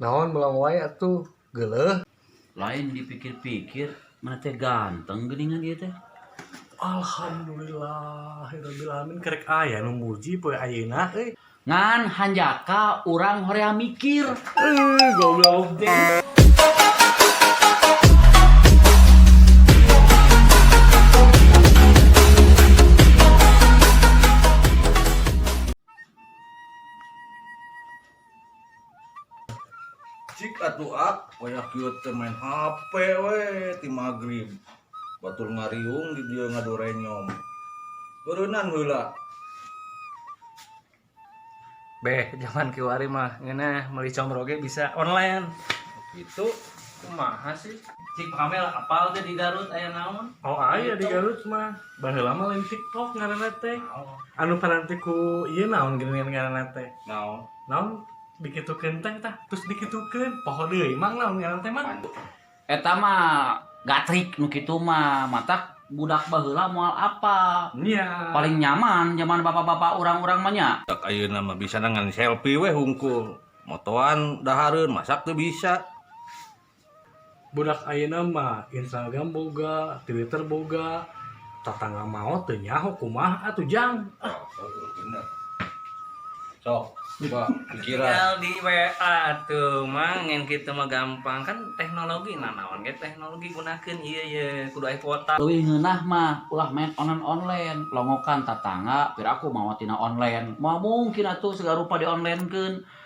Naon melong wae atuh, geuleuh. Lain dipikir-pikir, mana teh ganteng geuningan ieu teh. Alhamdulillah, rabbil alamin kerek aya nu muji poe ayeuna euy. Ngan hanjaka urang horea mikir. Goblok teh. Cik atuh ak, wayah kieu teh main HP we ti magrib. Batur ngariung di dieu ngadorenyom. Beureunnan heula. Beh, zaman kiwari mah ngeunah meuli comro ge bisa online. Gitu. Kumaha sih? Cik Pak Kamel apal teh di Garut aya naon? Oh aya di Garut mah. Baheula mah lain TikTok ngaranna teh. Anu paranti ku ieu naon geuningan ngaranna teh. Naon? Naon dikitukeun teh tah, terus dikitukeun. Poho deui mang naon ngaranna teh mang. Eta mah gatrik nu kitu mah, matak budak baheula moal apa. Nya. Paling nyaman zaman bapak-bapak urang-urang mah nya. Tak ayeuna mah bisa ngan selfie we hungkul. Motoan dahareun masak teu bisa. Budak ayeuna mah Instagram boga, Twitter boga, tatangga maot teu nyaho kumaha atuh jang. Oh, bener. Sok, coba pikiran. Tinggal di WA tuh mang ngen kitu mah gampang kan teknologi nah naon ge teknologi gunakeun ieu ye kudu aya kuota. Leuwih ngeunah mah ulah main online-online, longokan tatangga piraku mawa tina online. Moal mungkin atuh segala rupa di online-keun.